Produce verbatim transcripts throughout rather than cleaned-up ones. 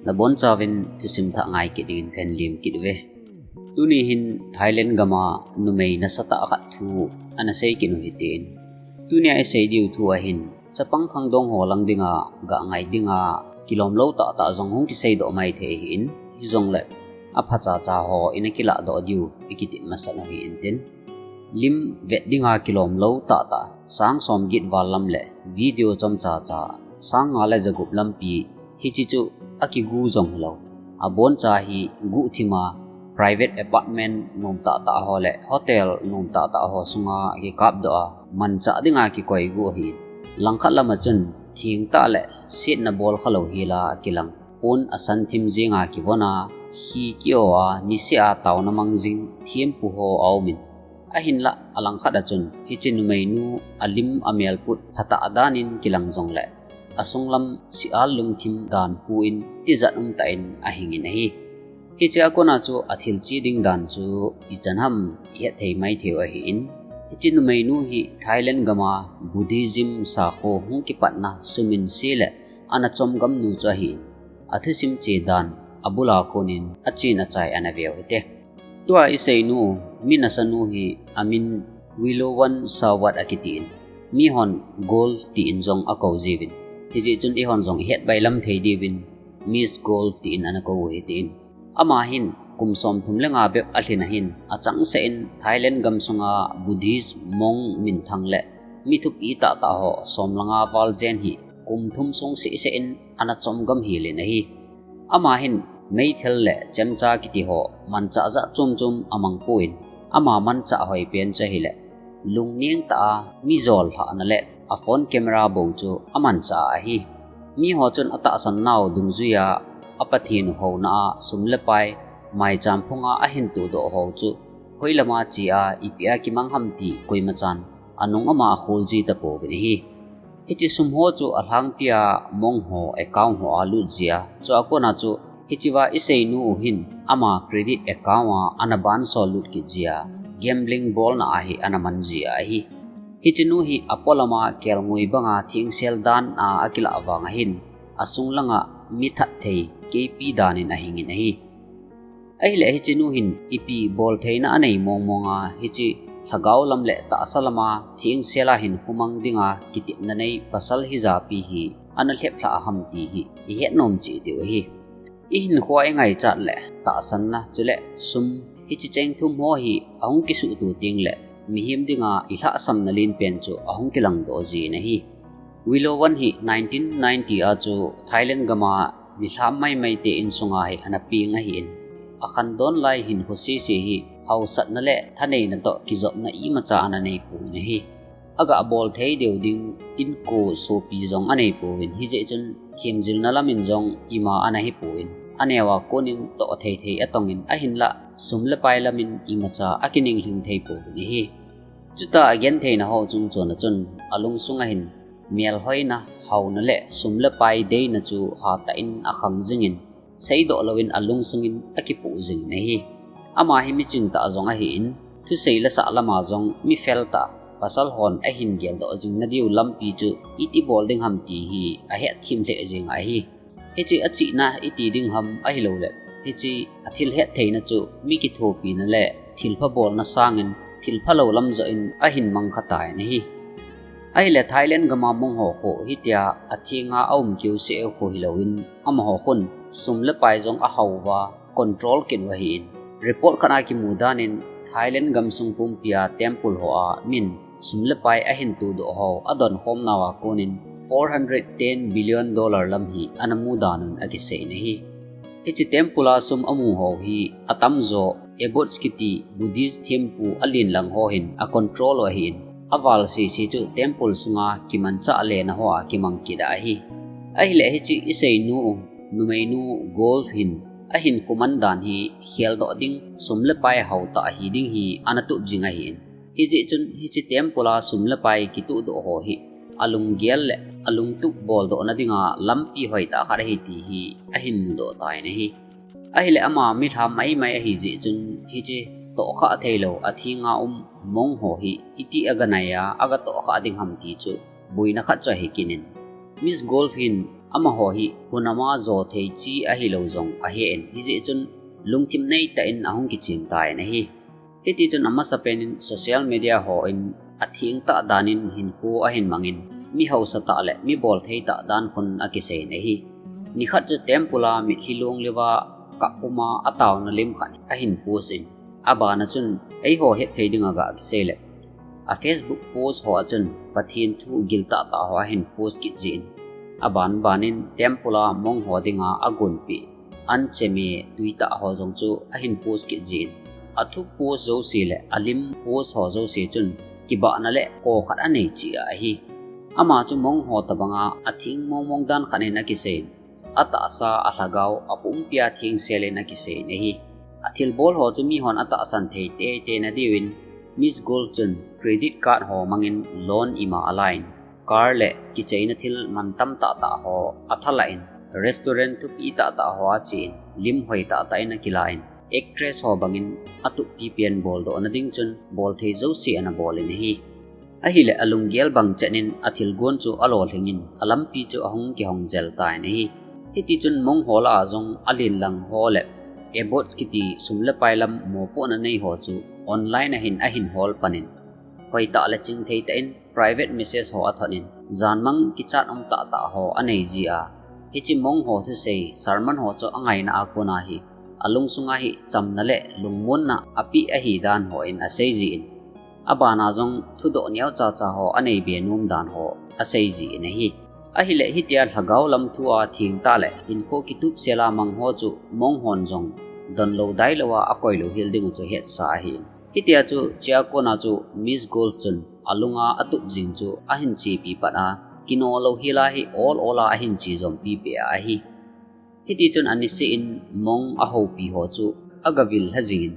Nabonchauvin thusim thah ngai kit dingin kahin lem kit uve. Tuni hin Thailand gam a numei nasatah khat thu ana sei kit u hitin. Tunia isei diu thu ahin, chapang khangdong ho lang dinga, ga ngai dinga, kilom lou tahtah jong hung kisei doh mai thei ahin, hijongle aphacha cha ho ina kilah doh diu ikiti masat u hitin tin. Lim vet dinga kilom lou tahtah, sang som get val lam le video chomcha cha, sang nga le jagup lampi, hiche chu akigu jong hilou. Aboncha hi guhthim a, private apartment nom tahtah ho le hotel nom tahtah ho sunga kikap doh a, manchah dinga kikoi gu ahi. Langkhat lam a chun, thengtah le setna bol khalou hila kilang. Pon asan thim jinga kivon a, khi ki-o a, niseh a taona mang jing, thempu ho aumin. Ahinlah, alangkhat a chun, hiche numeinu alim amelput phatah danin kilang jongle, asunglam sial lungthim dan puin tijat umtah in ahingin ahi. Hiche a kona chu athil che ding dan chu ichan ham ihet thei mai thei u ahin. Hiche numeinu hi Thailand gam a Buddhism sakho hung kipatna suminse le ana chomgam nu chu ahin. Athusim che dan, abul a konin achen achai ana veu hite. Tua iseinu, mi nasanu hi amin Willowan Sawat akitin. Mihon Golf tin jong akou jiuvin. Hijeh chun eihon jong ihet bailam thei diuvin Miss Golf tin ana kou u hitin. Ama hin kum somthum le nga bep alhin ahin, achangseh in Thailand gam sunga Buddhist monk minthang le mi thupi tahtah ho som le nga val jen hi kum thum sung sehseh in ana chomgam helin ahi. Ama hin meithal le chemcha kiti ho manchah jat chom chom amang pon, ama manchah hoi pen chu ahile, lungneng tah a mi jol lhahna le a phone camera bou chu amanchah ahi. Miho chun atahsan nau dungjuia a Pathen houna a sum le pai maicham phunga ahin tohdoh ho chu hoilama che a ipi a kimang ham ti koimachan anung ama akhol ji tapouvin ahi. Hiche sum ho chu alhangpia monk ho account ho a lut jia, chua kona chu hichea iseinu u hin ama credit account a ana bansol lut kit jia, gambling bolna a hi ana man jia ahi. Hichenu hi apolama kelngoi banga thengsel dan a akilah vang ahin, asung langa mi that thei keipi danin ahingin ahi. Ahile hichenu hin ipi boltheina anei mongmong a, hiche lhagao lam le tahsa lama thengsel a hin humang dinga kitepna nei pasal hijapi hi ana lhep lhah ham ti hi ihet nom cheh diu ahi. Ihinkhoa ingaichat le tahsanna chule sum hiche cheng thum ho hi ahung kisuhto tengle mihem dinga ilhahsamna lenpen chu ahung kilangdoh jin ahi. Willowan hi nineteen ninety a chu Thailand gama milham maimai te insunga hi ana peng ahin, akhangdon lai hinkho sese hi hausatna le thaneina toh kijopna imacha ana neipon ahi. Aga bolthei deu ding inko sopi jong aneipouvin, hijeh chun themjilna lamin jong ima ana hipouvin, aneo a konin toh thei thei atongin ahinlah sum le pai lamin imacha akininglhing theipouvin ahi. Chuta agentheina ho chungchona chun alungsunga hin melhoina, hauna le sum le pai deina chu hatah in akhang jingin, seidoh louvin alungsungin akipoh jingin ahi. Ama hi miching tah jong ahin, thusei le sah lama jong mifel tah, pasal hon ahin geldoh jing nadiu lampi chu iti bol ding ham ti hi ahetthem lheh jeng ahi. Hiche achihna iti ding ham ahiloule, hiche athil hettheina chu mi kithopina le thilpha bolna sangin thilpha lou lam joh in ahin mangkha tan ahi. Ahile Thailand gama monk ho khu hitia athenga aum keuseh u khu hilouvin, amaho khun sum le pai jong ahauva control kit u ahin. Report khat a kimu danin Thailand gamsung pumpia temple ho a min sum le pai ahin tohdoh ho adonkhom nauva konin four hundred ten billion dollar lam hi ana mu danun akiseiyin ahi. Hiche temple a sum amu ho hi atamjo Abbots kiti Buddhist thempu alen lang ho hin acontrol u ahin, aval sese chu temple sunga kimanchah lena hoa kimang kit ahi. Ahile hiche iseinu u, numeinu Golf hin ahinkho man dan hi kheldoh ding, sum le pai hautah hiding hi ana tup jing ahin. Hijeh chun hiche temple a sum le pai kitohdoh ho hi alunggel le alungtup boldohna dinga lampi hoitah khat ahi ti hi ahin mudoh tan ahi. Ahile ama milham maimai ahijeh chun hiche tohkhah theilou athenga um monk ho hi iti aganai a, agatohkhah ding ham ti chu boina khat chu ahi kit in. Miss Golf hin Amaho hi hunam a jo thei chi ahilou jong ahen, hijeh chun lungthim neitah in ahung kichim tan ahi. Hiti chun amasapen in social media ho in atheng tah dan in hinkho ahin mang in, mi hausa tah le mi bolthei tah dan khun akisei in ahi. Nikhat chu temple a mitlhi long leuva kap puma ataona lim khat ahin post in, abana chun eiho hetthei dinga gah kisei le, a Facebook post ho a chun Pathen thu gil tah tah ho ahin post kit jin, aban ban in temple a monk ho dinga agonpeh an cheme tui tah ho jong chu ahin post kit jin, athu post jouse le alim post ho jouse chun kibahna le kho khat anei cheh ahi. Ama chu monk ho tobanga atheng mong mong dan khat in akisei in, atahsa, alhagao, apumpi a thengsel in akisei in ahi. Athilbol ho chu mihon atahsan thei teitei na diuvin, Miss Golf chun credit card ho mangin loan ima ala in, car le kicheina thil mantam tah tah ho athalah in, restaurant thupi tah tah ho achen, lim hoi tah tah in akilan, actress ho bangin atuppi pen boldoh na ding chun bolthei jouse ana bol in ahi. Ahile alunggel bang chet in athilgon chu alolhing in alampi chu ahung kihong jel tan ahi. Hiti chun monk ho lah a jong alen lang ho le Abbot kiti sum le pai lam mopohna nei ho chu online a hin ahin hol pan in, hoitah le chingthei tah in private message ho athot in, janmang kichat um tah tah ho anei jia, hiche monk ho thusei sermon ho chu angaina a kona hi alungsung a hi chamna le lungmonna apeh ahi dan ho in asei jin, abana jong thudoh neocha cha ho anei be nom dan ho asei jin ahi. Ahile hitia lhagao lam thu a theng tah le hinkho kitup sel a mang ho chu monk hon jong donlou dailou a akoilou hel ding u chu hetsa ahi. Hitia chu chea kona chu Miss Golf chun alunga atup jing chu ahin chepi pat a, kino lou hel a hi ol ol a ahin che jompi peh ahi. Hiti chun aniseh in monk ahoupi ho chu agavil lha jingin,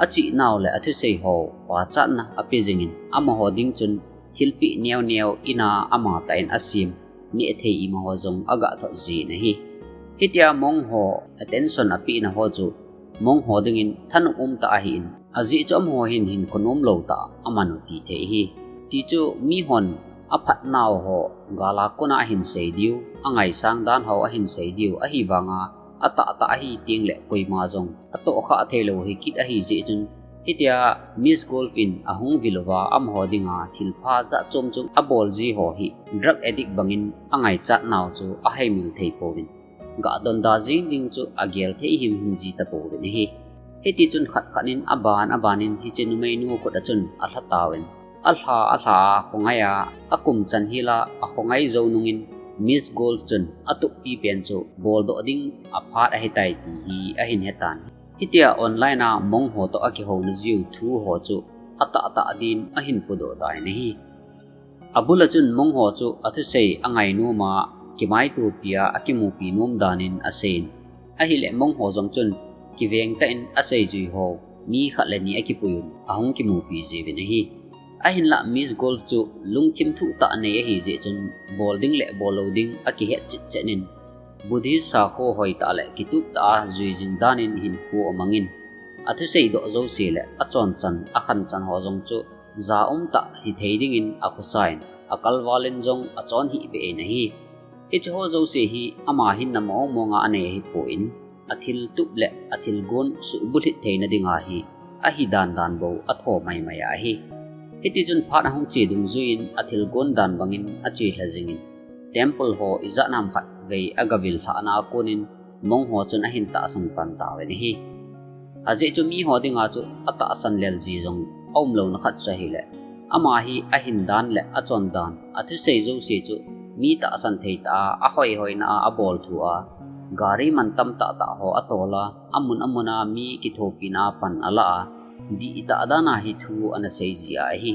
achehnau le athusei ho pachatna ape jingin, amaho ding chun thilpeh neo neo in a amatah in asem, nehthei ima ho jong agah thot jin ahi. Hitia monk ho attention apehna ho chu monk ho dingin thanop um tah ahin, ajeh chu amaho hin hinkho nom lou tah aman u ti thei ahi. Ti chu mihon aphatnau ho gal a kona ahin sei diu, angaisang dan ho ahin sei diu, ahivanga atahtah ahi tengle koima jong atohkhah theilou hi kit ahi jeh chun, hitia Miss Golf in ahung vil uva amaho dinga thilpha jat chom chom abol ji ho hi drug addict bangin angaichatnau chu ahaimil thei pouvin, gah donda jing ding chu agel thei himhim ji tapouvin ahi. Hiti chun khat khat in aban aban in hiche numeinu khut a chun alha tauvin, alha alha a khongai a akum chan hel a akhongai jou nungin Miss Golf chun atuppi pen chu boldoh ding aphat ahitai ti hi ahin hetan. Hitia online a monk ho toh akihouna jiu thu ho chu atahtah din ahin podoh tan ahi. Abul a chun monk ho chu athusei angainom a, kimaitopi a akimupi nom dan in aseiyin, ahile monk ho jong chun kiveng tah in aseijui ho mi khat le ni akipui un ahung kimupi jiuvin ahi. Ahinlah Miss Golf chu lungthim thuh tah nei ahi jeh chun bol ding le bol lou ding akihet chet chet in, Buddhist sakho hoitah le kitup tah a jui jing dan in hinkho amangin, athusei doh jouse le achonchan akhanchan ho jong chu ja um tah hithei dingin akhosa in, akalval in jong achon hih beh in ahi. Hiche ho jouse hi ama hinna mong mong a anei ahipon, athil tup le athil gon suhbulhit theina dinga hi ahi dan dan bou atho mai mai ahi. Hiti chun phat ahung che dungjuiyin athil gon dan bangin ache lha jingin, temple ho ijat ham khat vei agavil lhahna a konin monk ho chun ahin tahsan pan tauvin ahi. Ajeh chu mi ho dinga chu atahsan lel ji jong aum louna khat chu ahile, ama hi ahin dan le achon dan, athusei jouse chu mi tahsan thei tah a, ahoi hoina a abol thu a, gari mantam tah tah ho atol a, amun amun a mi kithopina a pan ala a, dihtah dan a hi thu ana sei ji ahi.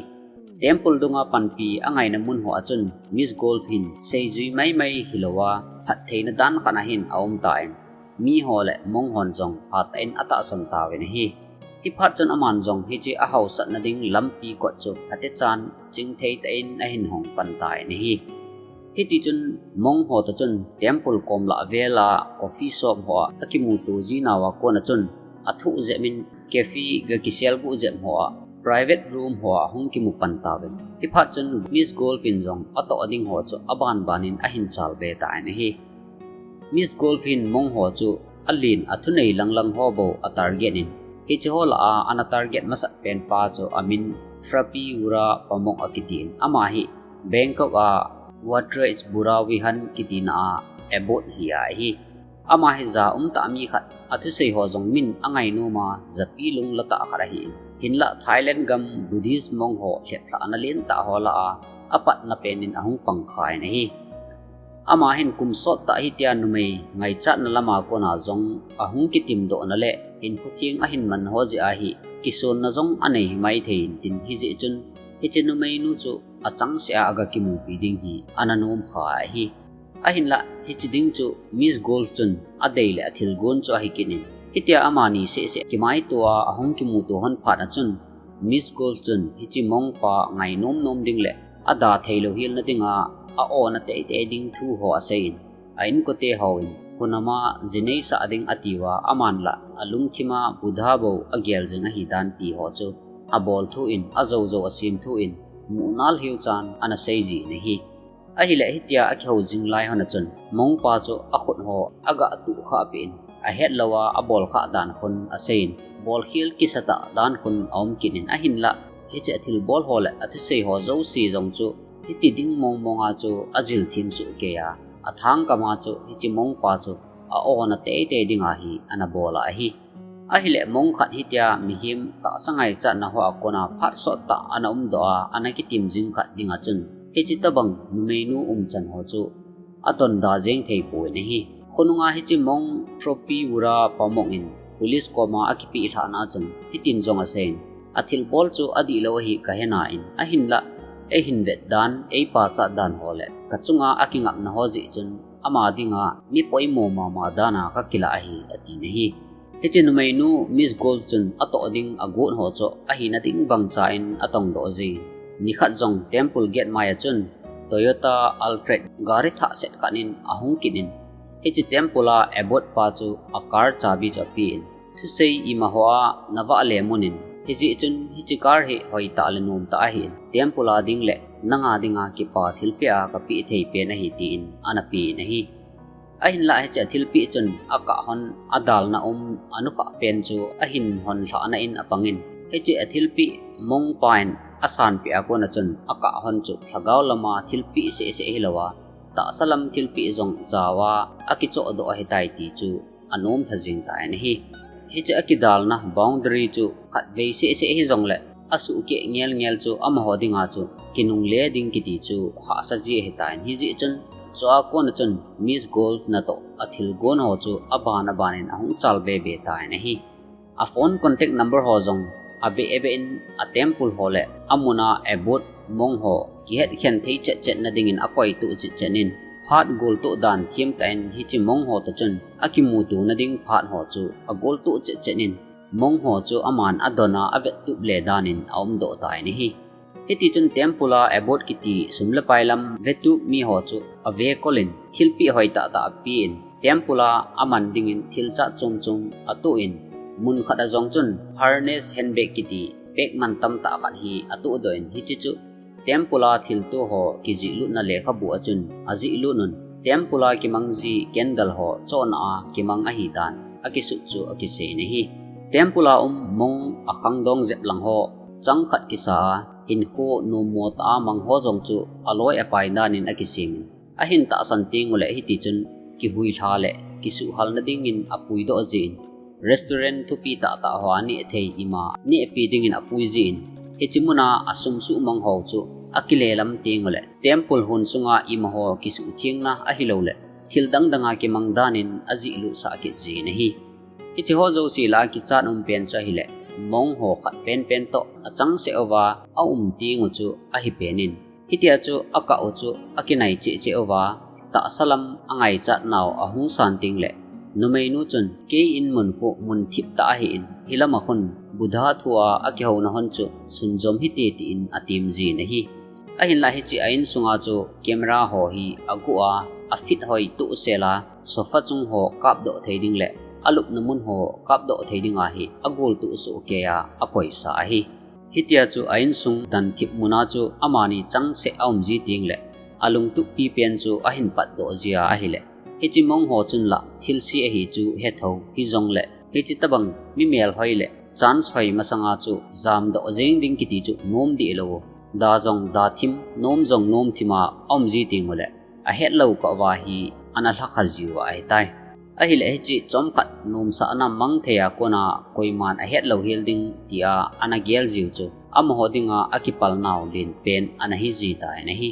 Temple dunga panpi angaina mun ho a chun Miss Golf hin seijui mai mai hilouva, phattheina dan khat a hin aum tan, mi ho le monk hon jong phatah in atahsan tauvin ahi. Hiphat chun aman jong hiche ahaosatna ding lampi kot chu phatechan chingthei tah in ahin hong pan tan ahi. Hiti chun monk ho toh chun temple kom lah vel a coffee shop ho a akimuto jinauva kona chun athoh jep in cafe ga kisel gu jep ho a private room ho a ahung kimu pan tauvin. Hiphat chun Miss Golf in jong atoh ding ho chu aban ban in ahin chal be tan ahi. Miss Golf hin monk ho chu alen a thunei langlang ho bou a target in, hiche ho lah a ana target masat pen pa chu amin Frappiura Pamong akitin, ama hi Bangkok a Watrech Bura Vihan kitina a abbot hi ahi. Ama hi ja umtah mi khat, a thusei ho jong min angainom a, japi lungla tah khat ahi. Hinlah Thailand gam Buddhist monk ho lheplhahna lentah ho lah a, apatna pen in ahung pang khan ahi. Ama hin kum sottah hitia numei ngaichatna lama kona jong ahung kitimdohna le hinkho theng ahin man ho jeh a hi kisonna jong anei himai thei intin, hijeh chun hiche numeinu chu achangseh a aga kimupi ding hi ana nom kha ahi. Ahinlah hiche ding chu Miss Golf chun adei le athilgon chu ahi kit in, hitia amani sehseh kimaito a ahung kimuto hon phat a chun, Miss Golf chun hiche monk pa ngainom nom ding le ada theilou helna dinga a-ona teitei ding thu ho asei in, a inkote hon hunam a ji neisah ding atiuva, aman lah alungthim a Buddha bou agel jing ahidan ti ho chu abol thu in, ajou jou asem thu in, muhnal hiu chan ana sei jin ahi. Ahileh hitia akihou jing lai hon a chun, monk pa chu akhut ho aga tuh khah peh in, ahet lou a abol khah dan khun asei in, bolkhel kisatah dan khun aum kit in, ahinlah hiche athilbol ho le athusei ho jouse jong chu hiti ding mong mong a chu ajil thim soh kei a, athangkam a chu hiche monk pa chu a-ona teitei dinga hi ana bol a ahi. Ahileh monk khat hitia mihem tahsa ngaichatna hoa kona phat sottah ana umdoh a, ana kitim jing khat dinga chun, hiche tobang numeinu umchan ho chu adonda jeng thei pon ahi. Khonunga hiche monk Frappiura Pamong in police koma akipeh lhahna chun hitin jong asei in, athilbol chu adihlou ahi kahe nan, ahinlah eihin vet dan, eipachat dan ho le kachunga akingapna ho jeh chun ama dinga mi poimo mama dan a kakilah ahi, atin ahi. Hiche numeinu Miss Golf chun atoh ding agot ho chu ahina ding bangchan atongdoh jin, nikhat jong temple gate mai a chun Toyota Alphard gari thah set khat in ahung kit in, hiche temple a abbot pa chu a car chabi chu apen, thusei ima hoa navah le mun in, hijeh chun hiche car hi hoitah le nomtah ahin, temple a ding le nanga dinga kipa thilpeh a kapeh thei pen ahi, tin ana pen ahi. Ahinlah hiche athilpeh chun akah hon adalna um anukhah pen chu ahin hon lhahna in apang in, hiche athilpeh monk pa in asanpeh a kona chun akah hon chu lhagao lama thilpeh sehseh hilou a, tahsa lam thilpeh jong jaova akichohdoh ahitai ti chu anom lha jing tan ahi. Hiche akidalna boundary chu khatvei sehseh hijongle asuhkeh ngel ngel chu amaho dinga chu kinungle ding kiti chu hahsa ji ahitan, hijeh chun chua kona chun Miss Golf natoh athilgon ho chu aban aban in ahung chalbe be tan ahi. A phone contact number ho jong abeh abeh in, a temple ho le amun a abbot monk ho kihetkhen thei chet chet na dingin akoituh chet chet in, phat goltuh dan themtah in hiche monk ho toh chun akimutona ding phat ho chu agoltuh chet chet in, monk ho chu aman adon a avettup le dan in aumdoh tan ahi. Hitichun temple a abbot kiti sum le pai lam vetup mi ho chu avekol in, thilpeh hoitah tah apen, temple a aman dingin thilchat chom chom atoh in, mun khat a jong chun harness handbag kiti bag mantam tah khat hi atohdoh in, hiche chu temple a thilto ho kijihlutna lekhabu a chun ajihlut un, temple a kimang ji candle ho chohna a kimang ahidan akisut chu akisei in ahi. Temple a um monk akhangdong jep lang ho chang khat kisa a, hinkho nommo tah a mang ho jong chu aloi apai dan in akisem in, ahin tahsan teng uleh hitichun kihuilha le kisuhhalna dingin apuidoh jin, restaurant thupi tah tah hoa nehthei ima nehpi dingin apui jin, hiche muna asum suhmang ho chu akilelam teng uleh temple hon sunga ima ho kisuhthengna ahilouleh thil dang dang a kimang dan in ajihlutsah kit jin ahi. Hiche ho jouse lah a kichat um pen chu ahileh, monk ho khat pen pen toh achangseh uva aum teng u chu ahi pen in, hitia chu akah u chu akinai cheh cheh uva, tahsa lam angaichat nau ahung san teng leh, numeinu chun kei in mun khu mun thip tah ahin, hilam a khun Buddha thu a akihouna hon chu sunjom hite tin atem jin ahi. Ahinlah hiche a insunga chu camera ho hi aguh a, afit hoi tohsel a, sofa chung ho kapdoh thei ding le alupna mun ho kapdoh thei dinga hi agoltuh soh kei a akoisa ahi. Hitia chu a insung dan thip muna chu amani changseh aum ji teng leh, alungtup pi pen chu ahin patdoh jia ahileh, Hiche monk ho chun la thilse ahi chu hetho hijongle, hiche tabang mi melhoi le chance hoi masanga chu jamdoh jeng ding kiti chu nom deh lou. Da jong da thim, nom jong nom thima aum ji teng ule, ahetlou kah uva hi ana lhakha jiu ahitai. Ahile hiche chomkhat nomsahna mang thei a kona koiman ahetlou hel ding tia ana gel jiu chu amaho dinga akipalnau lenpen ana hi jitai ahi.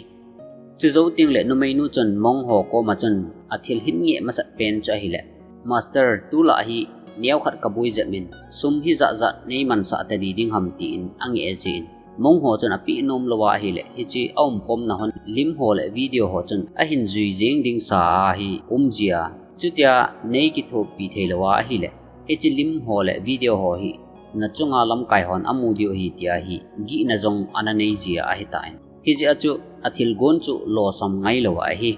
Chujou tengle numeinu chun monk ho koma chun athil hin ngeh masat pen chu ahile, Master, tulai hi neokhat kaboi jep in, sum hijat jat neimansah tadi ding ham, tin angeh jin. Monk ho chun apeh nom louva ahile, hiche aumkhomna hon lim ho le video ho chun ahin jui jeng ding sa ahi um jia. Chutia neikithopi thei louva ahile, hiche lim ho le video ho hi nachunga lamkai hon amu diu ahi tia hi gihna jong ana nei jia ahitan. Hijeh a chu athilgon chu losam ngailou ahi.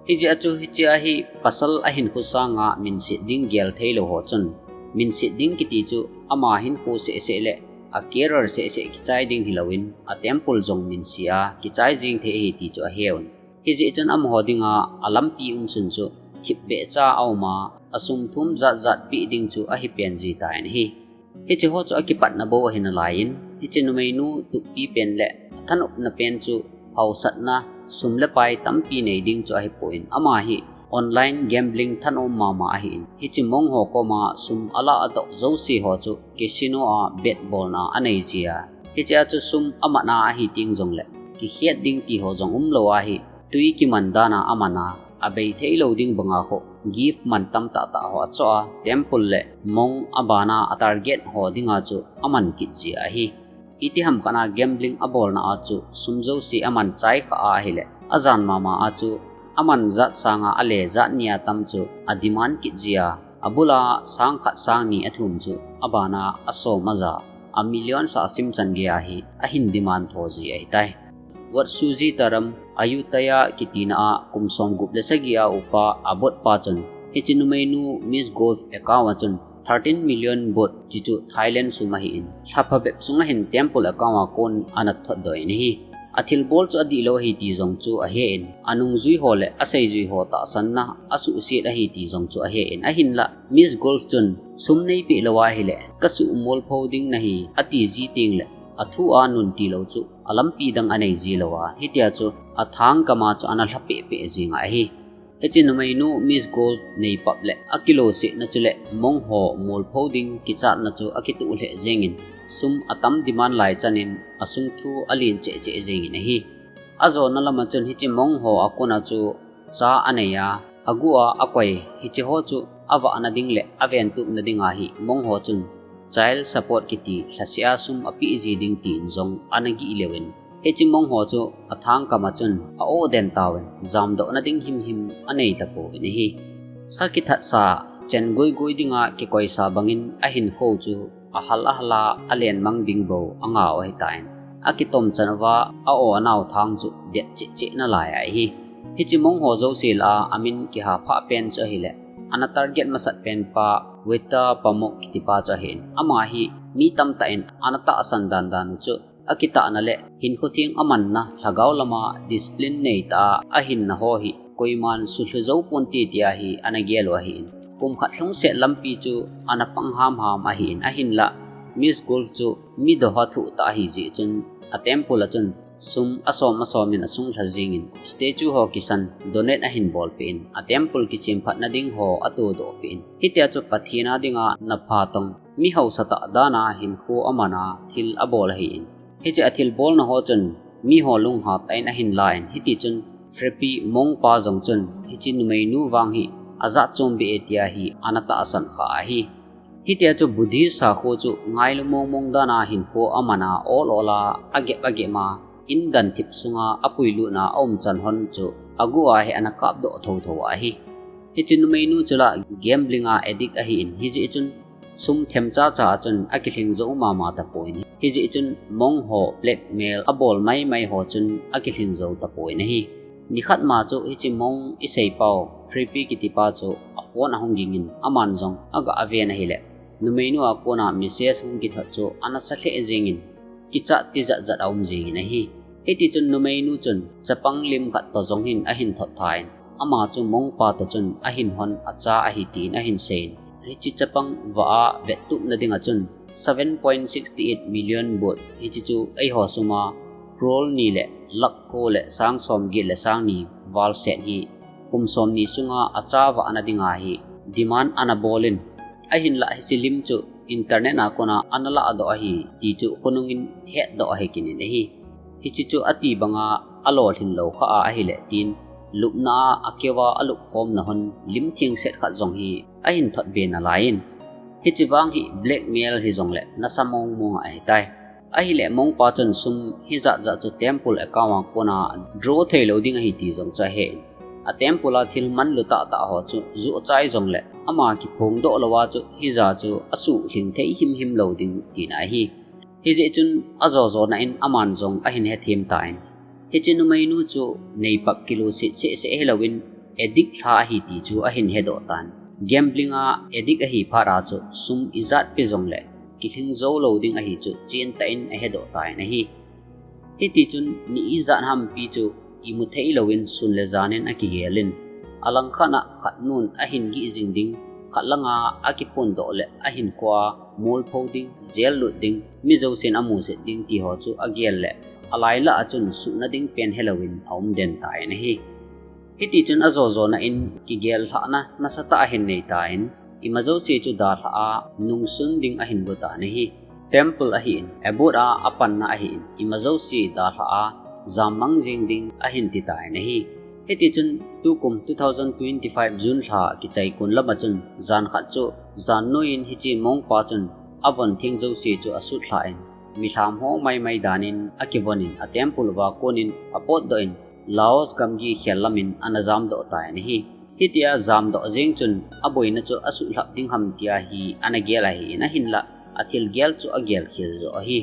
Hijeh a chu hichea hi pasal ahinkho sanga minset ding gel theilou ho chun, minset ding kiti chu ama hinkho sehseh le acareer sehseh kichai ding hilouvin, atemple jong minse a kichai jeng thei ahi ti chu aheuvin. Hijeh chun amaho dinga alampi umsun chu thipbeh cha auma, asum thum jat jat peh ding chu ahipen jitan ahi. Hiche ho chu akipatna bou ahi nalaiyin, hiche numeinu tupipen le athanopna pen chu haosatna, sum le pai tampi nei ding chu ahipon, ama hi online gambling thanom mama ahin, hiche monk ho koma sum alah adoh jouse ho chu casino a bet bolna anei jia. Hichea chu sum amatna ahi teng jongle, kikhet ding ti ho jong umlou ahi, tui kiman dana amana, abei theilou ding banga ho gift man tam tahtah ho achoh a, temple le monk abana atarget ho dinga chu aman kit jia ahi. Itiham khat a gambling abolna a chu sum jouse aman chai kha ahile, ajan mama a chu aman jat sanga ale jat ni atam chu ademand kit jia, abula sang khat sang ni athum chu abana asom aja, amillion sa simchan geiya hi ahin demand tho ji ahitai. Wat Suji Taram, Ayutthaya kitina a kum somgup le sagi a upa abotpa chun, hiche numeinu Miss Golf account a chun thirteen million baht chi chu Thailand sum ahin, lhapha bep sunga hin temple account a kon ana thotdoh in ahi. Athilbol chu adihlou ahi ti jong chu ahen, anungjui ho le aseijui ho tahsanna asuhset ahi ti jong chu ahen, ahinla Miss Golf chun sum neipeh louva ahile kasuh molpho ding nahi ati ji tengle, athu a nun tilou chu alampi dang anei ji louva, hitia chu athangkama chu ana lhapeh peh jinga ahi. Hiche numeinu Miss Golf neipap le akilosetna chule monk ho molpho ding kichatna chu akituh lheh jengin, sum atam demand lai chanin asung thu alen cheh cheh jengin ahi. Ajona lama chun hiche monk ho akona chu cha aneiya, aguh a akoi, hiche ho chu avahna ding le aventupna dinga hi monk ho chun child support kiti lhaseh a sum apeh ji ding tin jong ana gih leuvin, hiche monk ho chu athangkama chun a-oh den tauvin, jamdohna ding himhim anei tapouvin ahi. Sa kithatsa, chen goigoi dinga kikoisa bangin ahinkho chu ahal ahal a alenmang ding bou angah u ahitan, akitomchan uva a-oh anao thang chu det cheh cheh nalai ahi. Hiche monk ho jouse lah a amin kihaphah pen chu ahile, ana target masat penpa Veta Pamuk kitipa chu ahin, ama hi mi tamtah in ana tahsan dandan u chu akitahna le hinkho theng amanna, lhagao lama discipline neitah a ahinna ho hi koiman sulhu jou ponte tia hi ana gel u ahin, kum khat lhungset lampi chu ana pang hamham ahin, ahinla Miss Golf chu mi doha thuh tah ahijeh chun, atemple a chun sum asom asomin asung lha jengin, statue ho kisan donate ahin bolpeh in, atemple kichemphatna ding ho atodohpeh in, hitia chu Pathen a dinga napha tong, mi haosatah dana hinkho amana thil abol ahin, hiche athilbolna ho chun miho lunghattah in ahin lan, hitichun Frappy monk pa jong chun hiche numeinu vang hi ajat chombeh e tia hi ana tahsan kha ahi. Hitia chu Buddhist sakho chu ngailu mongmong dana hinkho amana ol ol a agep agep ma, in dan thip sunga apuilutna aumchan hon chu aguh a hi ana kapdoh thotho ahi. Hiche numeinu chu la gambling a addict ahin, hijeh chun sum themcha cha a chun akilhing jou mama tapon, hijeh chun monk ho blackmail abol maimai ho chun akilhing jou tapon ahi. Nikhat ma chu hiche monk iseipau Frappy kitipa chu aphone ahung gingin, aman jong aga aven ahile, numeinu a kona message hung kithot chu ana sa lheh jengin, kichat tijat jat aum jengin ahi. Hitichun numeinu chun chapang lim khat toh jong hin ahin thot than, ama chu Mongpa toh chun ahin hon acha ahi tin ahin seiyin. Hiche chapang vah a vettupna dinga chun seven point six eight million baht, hiche chu eiho suma crore ni le lakh ko le sang somget le sang ni val set hi kum somni sunga acha vahna dinga hi demand ana bolin, ahinlah hiche lim chu internet a kona ana lahdoh ahi ti chu khonungin hetdoh ahi kinin ahi. Hiche chu ati banga alolhin lou kha a ahile tin lupna a akeuva alupkhomna hon lim thengset khat jong hi ahin thot be nalaiyin. Hiche vang hi blackmail hijongle nasa mong mong ahitai. Ahile Mongpa chun sum hijat jat chu temple account a kona draw theilou ding ahi ti jong chu ahen. A temple a thil manlu tahtah ho chu joh chai jongle ama kiphongdoh louva chu hija chu asuhlhing thei himhim lou ding tina ahi. Hijeh chun ajo jona in aman jong ahin hethem tan. Hiche numeinu chu neipak kiluset sehseh hilouvin addict lha ahi ti chu ahin hedoh tan. Gambling a addict ahi phat a chu sum ijat pe jongle kilhing jou lou ding ahi chu chentah in ahedoh tan ahi. Hitichun ni ijat hampi chu imu theilouvin sun le janin akigelin, alangkhat a khatnun ahin gih jing ding, khat langa akiphondoh le ahinkhoa molpho ding, jail lut ding, mi jousen amuset ding tiho chu agel le alailah a chun suhna ding pen helouvin aumden tan ahi. Hitichun ajo jona in kigel lhahna nasatah ahin neitan, ima jouse chu dalha a nungsun ding ahin gotan ahi. Temple ahin, abode a apanna ahin, ima jouse dalha a jammang jing ding ahin titan ahi. Hitichun tukum two thousand twenty-five June lha kichai kon lama chun jan khat chu jan noiyin hiche Mongpa chun avon theng jouse chu asutlhan, milham ho maimai danin akivonin a temple uva konin apotdoh in Laos gamgi khel lamin ana jamdoh tan ahi. Hitia jamdoh jeng chun aboina chu asuhlhap ding ham tia hi ana gel ahin, ahinlah athil gel chu agel khel joh ahi.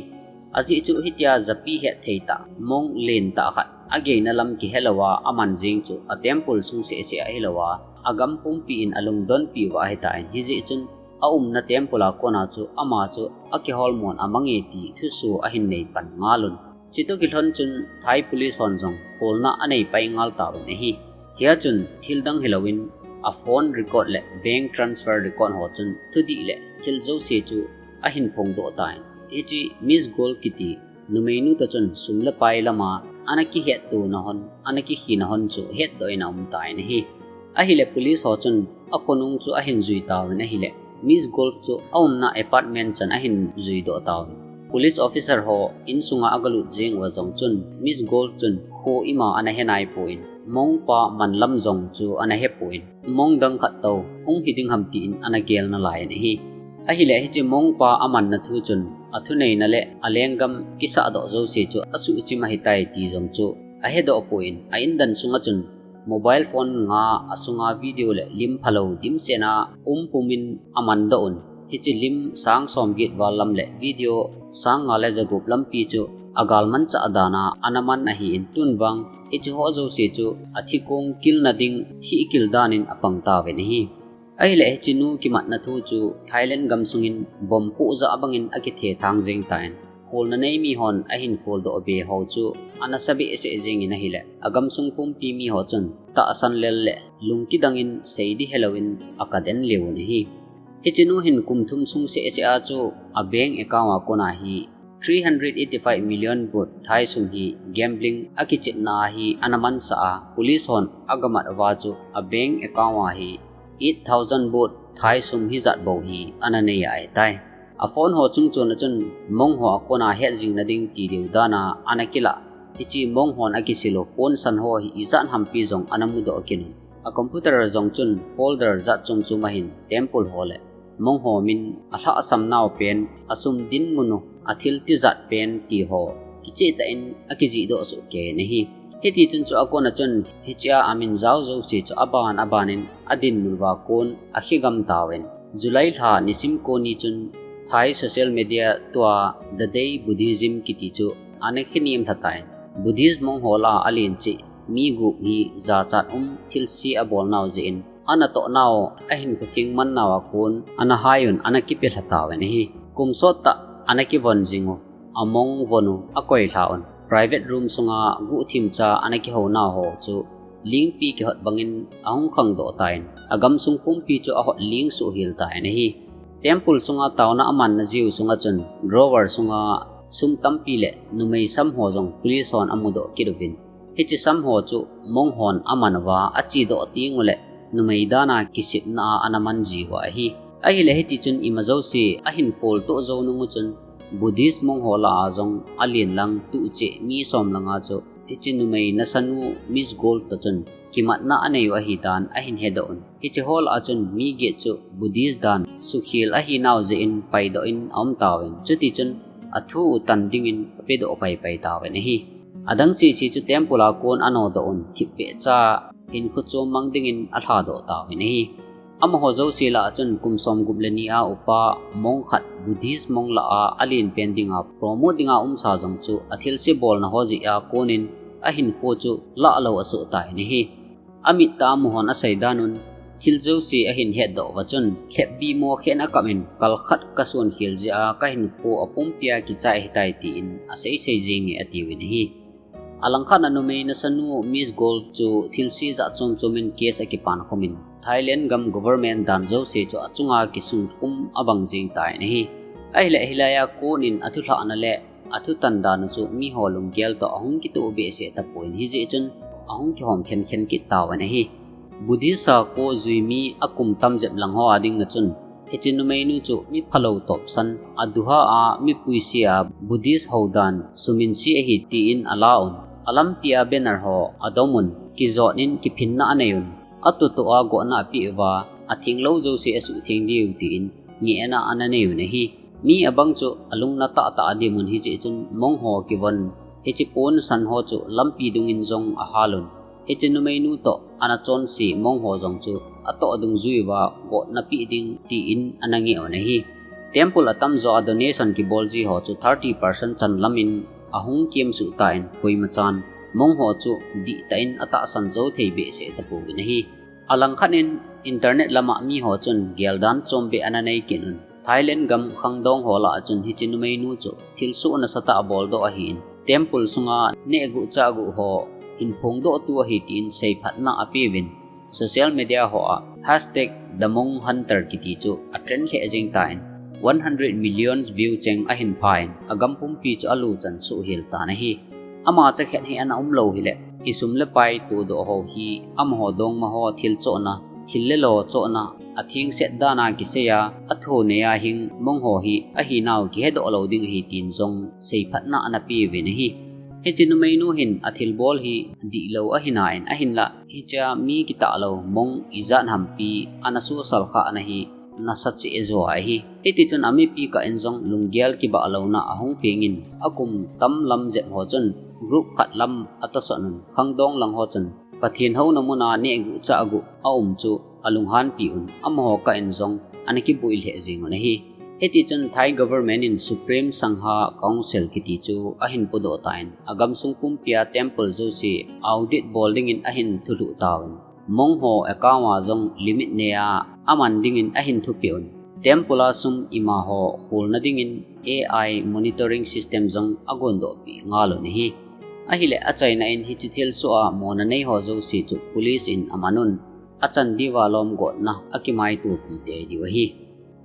Ajeh chu hitia japi hetthei tah, monk lentah khat ageina lam kihelouva aman jeng chu a temple sung sehseh ahilouva agam pumpi in alungdonpi uva ahitan, hijeh chun aumna temple a kona chu ama chu akiholmon amange ti thuso ahin neipan ngalun. Chutoh kilhon chun Thai police hon jong kholna aneipai ngal tauvin ahi. Hia chun thildang hilouvin a phone record le bank transfer record ho chun thudih le thil jouse chu ahin phongdoh tan. Hiche Miss Golf kiti numeinu toh chun sum le pai lama ana kihettona hon, ana kikhina hon chu hetdoh in aumtan ahi. Ahile police ho chun akhonung chu ahin jui tauvin ahile Miss Golf chu aumna apartment chan ahin juidoh tauvin. Police officer ho insunga agalut jeng uva jong chun Miss Golf chun kho ima ana henaipon, Mongpa manlam jong chu ana hepon, monk dang khat toh hung hiding ham tin ana gel nalaiyin ahi. Ahile hiche Mongpa amanna thu chun athuneina le alenggam kisahdoh jouse chu asuhchim ahitai ti jong chu ahedohpon, a indan sunga chun mobile phone nga asunga video le lim phalou dimsetna umpumin amandoh un. Hiche lim sang somget val lam le video sang nga le jagup lampi chu agalmanchah dana ana man ahin, tunvang hicheho jouse chu athikong kilna ding thihkil danin apang tauvin ahi. Ahile hichenu kimatna thu chu Thailand gamsungin bomb pohjah bangin akithethang jeng tan. Kholna nei mihon ahin kholdoh be ho chu ana sa behseh jengin ahile agamsung pumpi miho chun tahsan lel le lungkidangin seiding helouvin akaden leuvin ahi. Hichenu hin kum thum sung sehseh a chu a bank account a kona hi three hundred eighty-five million baht Thai sum hi gambling akichepna hi ana mansah a, police hon agamat uva chu a bank account a hi eight thousand baht Thai sum hijat bou hi ana nei ahitai. A phone ho chungchona chun monk ho akona hetjing nading ti deu dana ana kilah. Hiche monk hon akisil u ponsan ho hi ijat hampi jong ana mudoh kit un. A computer a jong chun folder jat chom chom ahin temple ho le monk ho min, alhahsam nau pen, asum dinmun u, athil tijat pen tiho kichehtah in akijihdoh sohkei in ahi. Hitichun chu akona chun hichea amin jao jouse chu aban abanin adinmun uva kon akhegam tauvin, July lha nisim ko ni chun Thai social media tua The Day Buddhism kiti chu ana khenem lhatai. Buddhist monk ho lah a alen cheh mi gup hi jachat um thilse abolnau jeh in, anatohnau ahinkho theng mannau a kon ana hai un ana kipe lhatauvin ahi. Kum sottah ana kivon jing u, a monk von u akoi lha un, private room sunga guhthimcha ana kihounau ho chu lingpi kihot bangin ahung khangdoh tan, agamsung pumpi chu ahot ling suh hel tan ahi. Temple sunga taona amanna jiu sunga chun drawer sunga sum tampi le numei sam ho jong police hon amudoh kit uvin, hiche sam ho chu monk hon aman uva achedoh teng uleh numei dan a kisepna a ana man jiu ahi. Ahileh hiti chun ima jouse ahin kholtoh jou nung u chun Buddhist monk ho lah a jong alen lang tucheh mi som langa chu hiche numei nasanu Miss Gold toh chun kimatna anei u ahi dan ahin hedoh un. Hiche ho lah a chun mi get chu Buddhist dan sukhel ahinau jeh in paidoh in aum tauvin, chuti chun athu u tan dingin apedoh paipai tauvin ahi. Adang sese chu temple a kon anodoh un, thipbeh cha hinkho chom mang dingin alhadoh tauvin ahi. Amaho jouse lah a chun kum somgup le ni a upa monk khat Buddhist monk lah a alen pen dinga promote dinga umsa jong chu athilse bolna ho jeh a konin ahinkho chu lahlou asoh tan ahi. Amit tah a amu hon asei dan un, thil jouse ahin hetdoh uva chun, khetbih mo khen akap in, kal khat kason khel jeh a kahinkho apumpia kichai ahitai, tin aseisei jenge atiuvin ahi. Alangkhat a numei nasanu Miss Gold chu thilse jat chom chom in case akipan khum in, Thailand gam government dan jouse chu achunga kisung khum abang jeng tan ahi. Ahileh hilai a konin athulhahna le athutan dan u chu miho lunggel toh ahung kitoh behseh tapon, hijeh chun ahung kihom khenkhen kit tauvin ahi. Buddhist a kho jui mi akum tam jep lang ho a dinga chun, hiche numeinu chu mi phalou topsan, aduha a mi puise a Buddhist houdan suminse ahi tin ala un, alampi a banner ho adom un, kijot in kiphinna anei un, atoh toh a gotna apeh uva, athenglou jouse asuhtheng diu tin ngehna ana nei un ahi. Mi abang chu alungna tahtah a dim un, hijeh chun monk ho kivon, hiche pon san ho chu lampi dungin jong ahal un, hiche numeinu toh ana chonse monk ho jong chu atoh dungjui uva gotna peh ding tin ana ngeh un ahi. Temple atamjo a donation kibol ji ho chu thirty percent chan lam in ahung kemsuh tan, koima chan monk ho chu dihtah in atahsan jou thei behseh tapouvin ahi. Alangkhat in internet lama miho chun geldan chombeh ana nei kit un, Thailand gam khangdong ho lah a chun hiche numeinu chu thilsoh nasatah aboldoh ahin, temple sunga nehguh chahguh ho hinphongdohtu ahi tin seiphatna apeuvin, social media ho a hashtag the monk hunter kiti chu atrend lheh jeng tan, one hundred million view cheng ahin phan, agam pumpi chu aluchan suh hel tan ahi. Ama chakhet hi ana umlou hileh, isum le pai tohdoh ho hi amaho dongma ho thil chohna, thil le lo chohna, athengset dan a kisei a, athu nei a hing monk ho hi ahinau kihedoh lou ding ahi tin jong seiphatna ana peuvin ahi. Hiche numeinu hin athilbol hi dihlou ahi nan, ahinlah hichea mi kitahlou monk ijat hampi ana sosal khahna hi nasa cheh jo ahi. Hiti chun amipi kah in jong lunggel kibahlouna ahung peng in, akum tam lam jep ho chun group khat lam atohsot un, khangdong lang ho chun Pathen houna muna nehguh chahguh aum chu alunghanpi un, amaho kah in jong ana kibui lheh jeng un ahi. Hiti chun Thai government in Supreme Sangha Council kiti chu ahin pudoh tan, agamsung pumpia temple jouse audit bol dingin ahin thulhuh tauvin, monk ho account a jong limit nei a aman dingin ahin thupeh un, temple a sum ima ho kholna dingin A I monitoring system jong agondohpeh ngal un ahi. Ahileh achaina in hiche thilsoh a mona nei ho jouse chu police in aman un, achan diuva lom gotna akimaitopi tei diu ahi.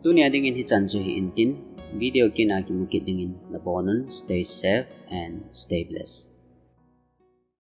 Tunia dingin hichan chu hi intin, video kit a kimu kit dingin nabonun, stay safe and stay blessed.